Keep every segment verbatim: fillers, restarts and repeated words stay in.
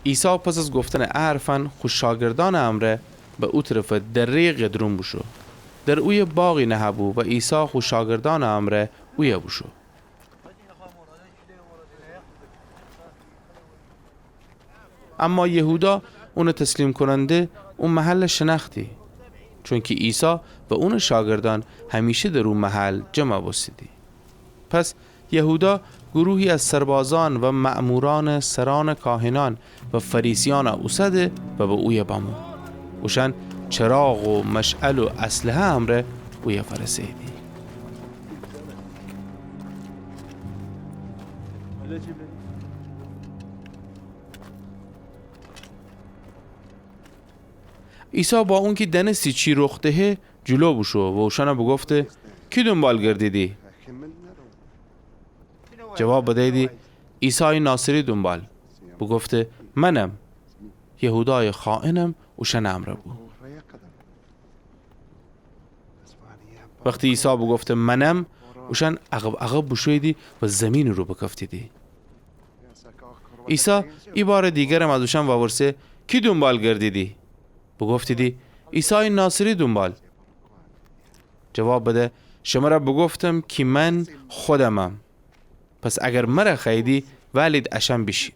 عیسی پس از گفتنٚ ا حرفأن خو شاگردأنٚ امرأ به او طرفٚ دره‌یٚ قدرون بوشو. در اویه باغی نهه‌بو و عیسی خو شاگردأنٚ امرأ اویه بوشو. اما یهودا، اونٚ تسلیم‌کوننده، او محل شنأختی، چونکی عیسی و اونٚ شاگردأن همیشه در او محل جمع بوستیدی. پس یهودا گروهی از سربازأن و مأمورأنٚ سرأنٚ کاهنأن و فریسیأن اوسده و به اویه بمو. اوشأن چراغ و مشعل و اسلحه امرأ اویه فأرسه‌ییدی. عیسی با اونکی دأنستی چی رخ دهه، جلو بوشو و اوشأن بوگفته: کی دونبال گردیدی؟ جواب بدییدی: عیسایٚ ناصری دونبال. بوگفته: منم. یهودایٚ خائنم اوشأنٚ امرأ بو. وختی عیسی بوگفته: منم، اوشأن عقب‌عقب بوشوییدی و زیمینٚ رو بکفتیدی. عیسی ایبارٚ دیگرم از اوشأن وورسه: کی دونبال گردیدی؟ بوگفتیدی: عیسایٚ ناصری دونبال. جواب بده: شمر بوگفتم کی من خودمم. پس اگر مر خوأییدی، وئلید اشأن بیشید.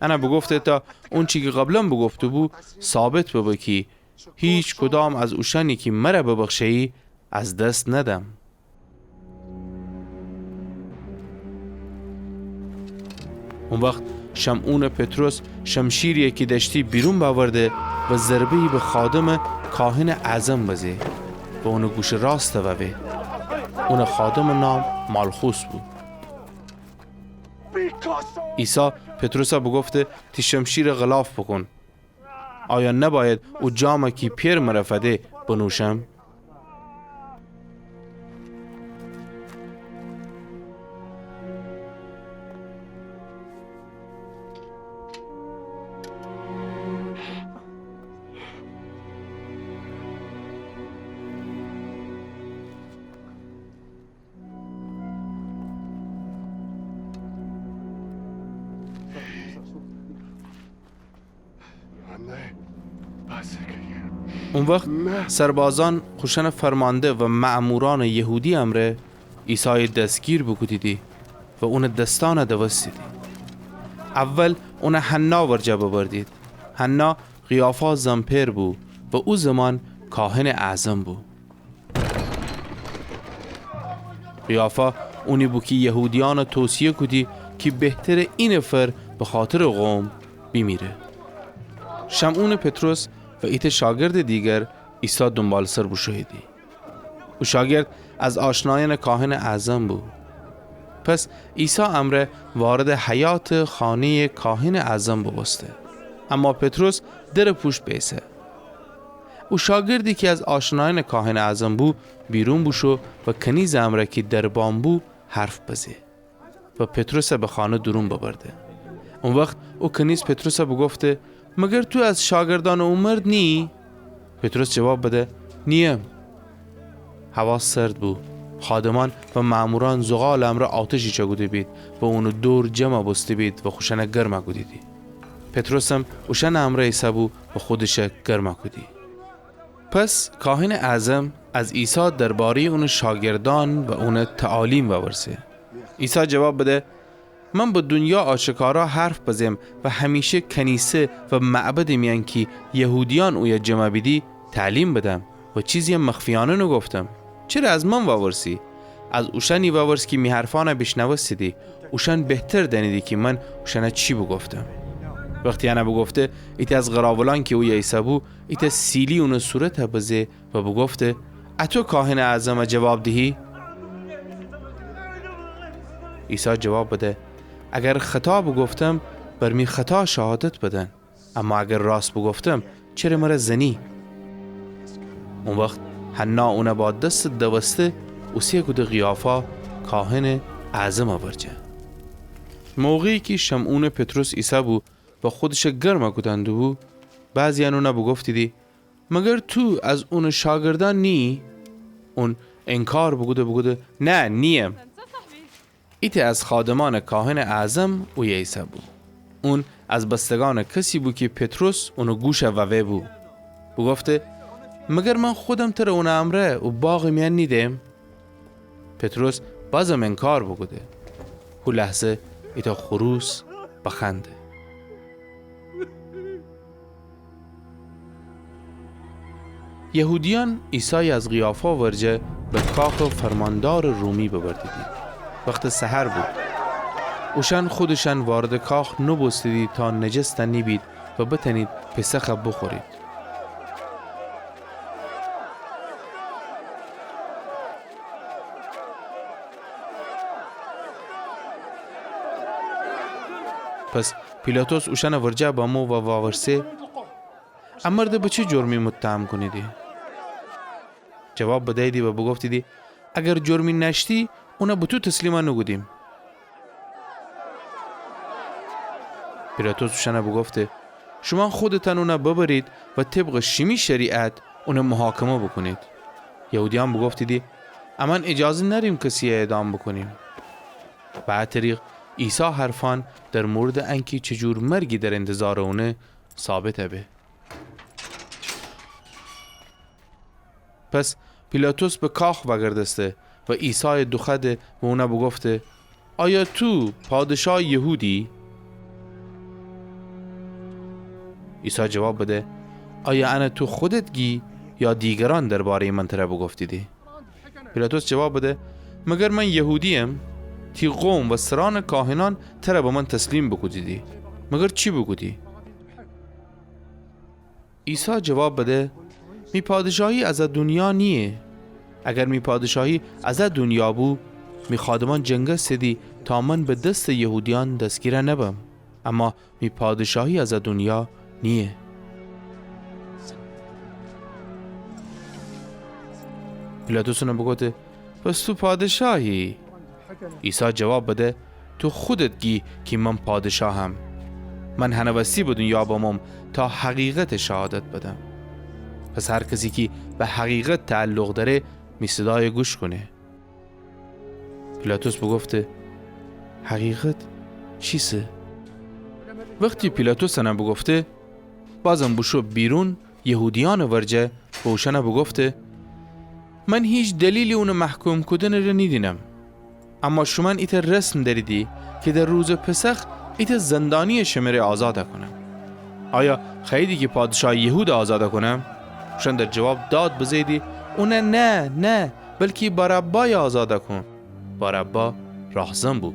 ان بوگفته تا اونچی کی قبلا بوگفته‌بو ثابت ببه کی هیکدام از اوشأنی کی مر ببخشه‌یی از دس ندم. او وخت شمعونٚ پطرس شمشیری کی دأشتی بیرون بأورده و ضربه‌یی به خادمٚ کاهنٚ اعظم بزه و اونٚ گوشٚ راست ووه. اونٚ خادمٚ نام مالخوس بو. عیسی پطرس بوگفته: تی شمشیر غلاف بوکون. آیا نبأید او جام کی پئر مر فده بنوشم؟ او وخت سربازأن خوشأنٚ فرمانده و مأمورأنٚ یهودی امرأ عیسای دسگیر بوکودیدی و اونٚ دسأن دوستیدی. اول اون حنا ورجه ببردید. حنا قیافا زنپئر بو و او زمان کاهنٚ اعظم بو. قیافا اونی بو کی یهودیأن توصیه کودی کی بهتره ای نفر بخاطرٚ قوم بیمیره. شمعونٚ پطرس و ایتأ شاگردٚ دیگر عیسی دونبالسر بوشوییدی. او شاگرد از آشنایأنٚ کاهنٚ اعظم بو. پس عیسی امرأ واردٚ حیاتٚ خانه‌یٚ کاهنٚ اعظم بوبوسته. اما پطرس درٚ پوشت بیسه. او شاگردی کی از آشنایأنٚ کاهنٚ اعظم بو، بیرون بوشو و کنیزٚ امرأ کی دربان بو، حرف بزه و پطرس به خانه دورون ببرده. او وخت او کنیز پطرس بوگفته: مگر تو از شاگردأنٚ او مرد نییی؟ پطرس جواب بده: نییم. هوا سرد بو. خادمأن و مأمورأن زغالٚ امرأ آتشی چأکوده‌بید و اونٚ دور جمع بوسته‌بید و خوشأن گرم کودیدی. پطرسم اوشأنٚ امرأ ایسه‌بو و خودش گرم کودی. پس کاهنٚ اعظم از عیسی درباره‌یٚ اونٚ شاگردأن و اون تعالیم وورسه. عیسی جواب بده: من به دونیا آشکارا حرف بزم و همیشه کنیسه و معبدٚ میأن کی یهودیأن اویه جمع بیدی، تعلیم بدم و چیزی مخفیأنه نوگفتم. چره از من وورسی؟ از اوشأنی وورس کی می حرفأن بیشنوستیدی. اوشأن بهتر دأنیدی کی من اوشأن چی بوگفتم. وختی ان بوگفته، ایتأ از قراولأن کی اویه ایسه‌بو، ایتأ سیلی اونٚ صورت بزه و بوگفته: اطو کاهنٚ اعظم جواب دیهی؟ عیسی جواب بده: اگر خطا بوگفتم، بر می خطا شهادت بدن. اما اگر راست بوگفتم، چره مر زنی؟ او وخت حنا اون با دستٚ دوسته اوسه کوده قیافا کاهنٚ اعظمٚ ورجه. موقعی کی شمعونٚ پطرس ایسه‌بو و خودش گرم کودن دوبو، بعضی‌یأن اون بوگفتیدی: مگر تو از اونٚ شاگردأن نییی؟ اون انکار بوکوده بوگفته: نه، نییم. ایتأ از خادمأنٚ کاهنٚ اعظم اویه ایسه‌بو. اون از بستگأنٚ کسی بو کی پطرس اونٚ گوش ووه‌بو. بوگفته: مگر من خودم تره اونٚ امرأ او باغٚ میأن نیدم؟ پطرس بازم انکار بوکوده. هو لحظه ایتأ خروس بخوأنده. یهودیأن عیسای از قیافا ورجه به کاخٚ فرماندارٚ رومی ببردیدی. وختٚ سحر بو. اوشأن خودشأن واردٚ کاخ نوبوستیدی تا نجست نیبید و بتأنید پسخ بوخورید. پس پیلاطس اوشأنٚ ورجه بمو و وأورسه: ا مرد به چه جرمی متهم کونیدی؟ جواب بدییدی و بوگفتیدی: اگر جرمی نأشتی، اون به تو تسلیم نوکودیم. پیلاطس اوشأن بوگفته: شومأن خودتأن اون ببرید و طبقٚ شیمی شریعت اون محاکمه بوکونید. یهودیأن بوگفتیدی: امأن اجازه نأریم کسی اعدام بوکونیم. به ا طریق عیسی حرفأن در موردٚ انکی چی جور مرگی در انتظارٚ اونه ثابت به. پس پیلاطس به کاخ وأگردسته و عیسای دوخوأده و اون بوگفته: آیا تو پادشایٚ یهودی؟ عیسی جواب بده: آیا ان تو خودت گی یا دیگرأن دربارهیٚ من تر بوگفتیدی؟ پیلاطس جواب بده: مگر من یهودییم؟ تی قوم و سرأنٚ کاهنأن تر به من تسلیم بوکودیدی. مگر چی بوکودی؟ عیسی جواب بده: می پادشاهی از ا دونیا نییه. اگر می پادشاهی از ا دونیا بو، می خادمأن جنگستیدی تا من به دستٚ یهودیأن دستگیر نبم. اما می پادشاهی از ا دونیا نییه. پیلاطس اون بوگفته: پس تو پادشاهی؟ عیسی جواب بده: تو خودت گی کی من پادشاهم. من هنٚ وستی به دونیا بموم تا حقیقت شهادت بدم. پس هر کسی کی به حقیقت تعلق دأره، می صدای گوش کونه. پیلاطس بوگفته: حقیقت چیسه؟ وختی پیلاطس ان بوگفته، بازم بوشو بیرون یهودیأنٚ ورجه و اوشأن بوگفته: من هیچ دلیلی اونٚ محکوم کودنٚ ره نیدینم. اما شومأن ایتأ رسم دأریدی کی در روزٚ پسخ ایتأ زندانیی شمره آزاد کونم. آیا خوأییدی کی پادشایٚ یهود آزاد کونم؟ اوشأن در جواب داد بزهییدی: اون نه، نه، بلکی بارابای آزاد کون. بارابا راهزن بو،